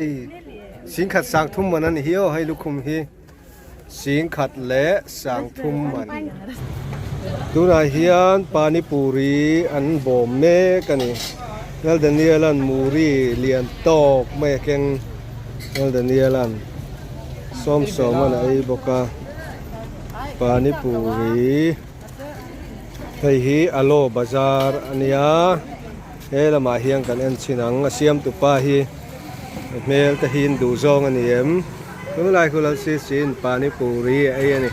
Hei singkhat sang thum man a ni hi aw hei lukhum hi singkhat leh sang thum man. Tunah hian panipuri an bawm mek a ni. Lal Daniel-a'n muri lian tawk mai a keng. Lal Daniel-a'n sawmsawm-a'n a ei bawk a. Panipuri hei hi Alo bazar a nia. He lamah hian kan en chhin ang a siamtu pa hi hmel te hi in duh zawng a ni em tunlai khu lal si si in panipuri a ei a ni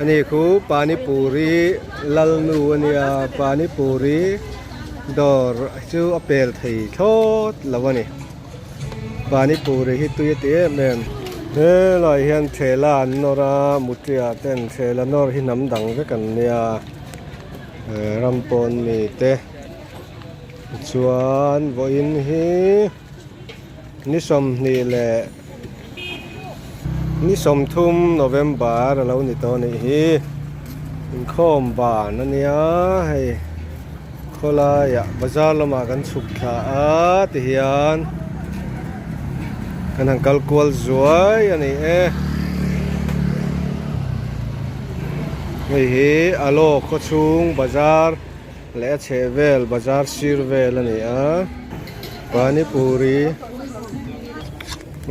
ani khu panipuri lalnu a nia panipuri dawr chu a pel thei thlawt lo a ni panipuri hi tui a ti em em helaiah hian thela an nawr a mutria ten thela nawr hi hnam dang vek an nia. Ram pawn mi te chuan vawiin hi ni sawmhnih leh ni sawmthum November a lo ni tawh a nih hi inkhawm ban a nia hei khawlaiah bazar lamah kan chhuk thla a tihian kan han kal kual zuai a ni e. Hei hi Alo khawchhung bazar leh a chheh vel bazar sir vel a ni a panipuri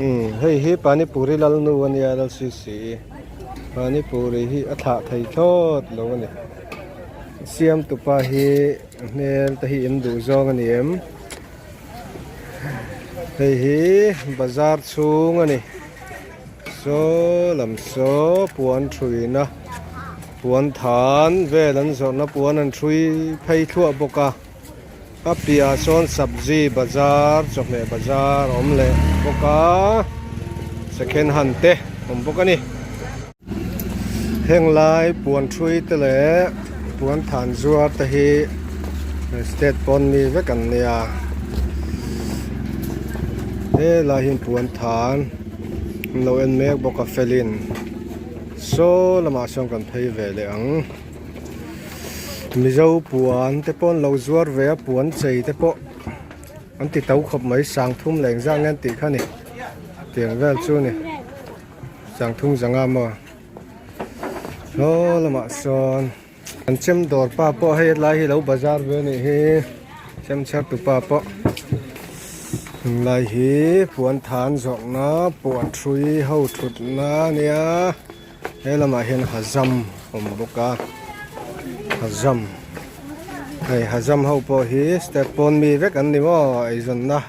umm hei hi panipuri lalnu a nia lcc panipuri hi a thlah thei thlawt lo a ni siamtupa hi a hmel te hi in duh zawng a ni em hei hi bazar chhung a ni. Saw lam saw puan thuina puan than vel an zawrhna puan an thui phei thluah bawk a a piahah sawn sabzi bazar chawhmeh bazar a awm leh bawk a second hand te a awm bawk a ni. Heng lai puan thui te leh puan than zuar te hi state pawn mi vek an nia helai hian puan than an lo en mek bawk a felin saw lamah sawn kan phei ve leh ang mizo puan te pawh an lo zuar ve a puan chei te pawh an ti to khawp mai sang thum leh engzah nge an tih kha ni tiang vel chu a ni. Sangthum zanga maw hlaw lamah sawn an chem dawr pa pawh hei helai hi lo bazar ve anih hi chem chher tu pa pawh helai hi puan than zawrhna puan hrui ho thutna ania he lamah hian hazam a awm bawk a hazam hei hazam ho pawh hi step pawn mi vek an ni maw eizawnna.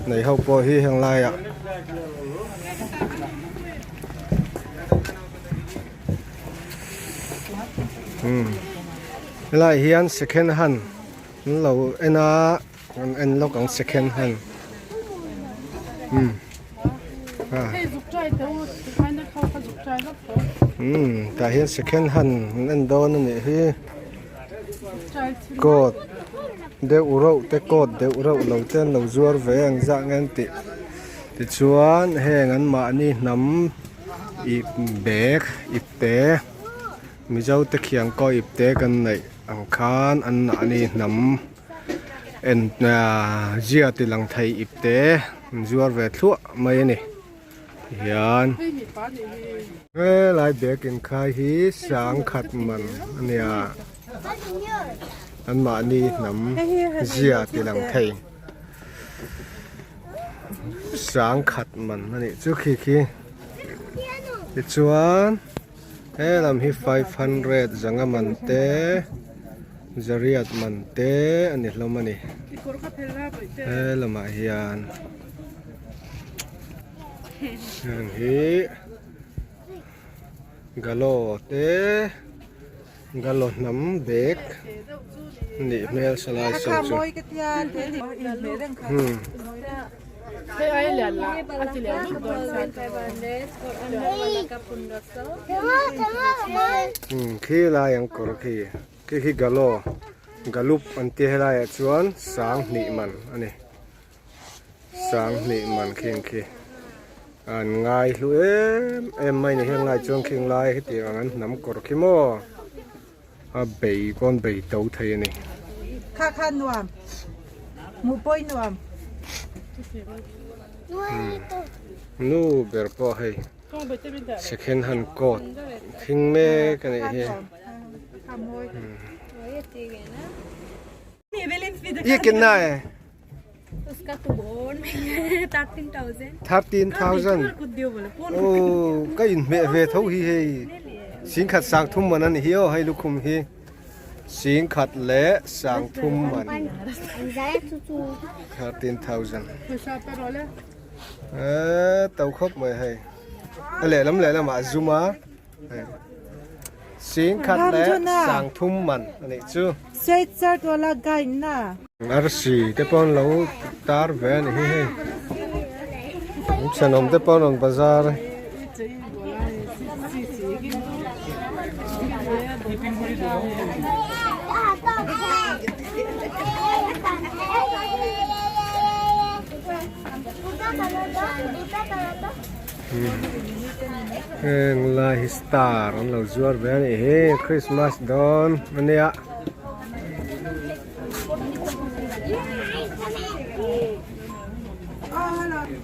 Nei ho pawh hi heng laiah umm helaiah hian second hand an lo en a an en lawk ang second hand umm umm tah hian second hand an en dawn a nih hi. Coat deuh reuh te coat deuh reuh lo te an lo zuar ve ang zah nge an tih tichuan heng an mahni hnam ip bag ip te mizo te khiang kaw ip te kan neih ang khan an mahni hnam en ahh zia ti lang thei ip te an zuar ve thluah mai a ni. Hian helai bag inkhai hi sangkhat man a nia anmahni hnam zia ti lang thei sangkhat man a nih chu khi khi tichuan helam hi 500 zanga man te zariat man te a ni hlawm a ni helamah hian. Heng hi galo te galo hnam bag nih hmel salai saw chu hmm. Hmm khi lai ang kawr khi khi khi galo galup an tia helai ah chuan sang hnih man a ni. Sanghnih man khing khi an ngai hlu em em mai ni heng lai chuan khing lai hetiang ang an hnam kawr khi maw a bei pawn bei to thei a ni. Kha kha nuam hmuh pawh i nuam. Nu ber pawh hei second hand coat thing mek a nih hi. Ye kitna hai? 13,000 Oh ka inhmeh ve tho hi hei singkhat sangthum man a ni hi aw hei lukhum hi singkhat leh sangthum man 13,000 eh to khawp mai hei a lehlam lehlamah a zum a. Singkhat leh sangthum man a nih chu. Arsi te pawh an lo tar ve a ni hi hei. Thenawm te pawh an rawn bazar a. Heng lai hi star an lo zuar ve a nih hi Christmas dawn a nia.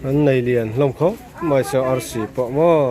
An nei lian hlawm khawp mai se arsi pawh maw.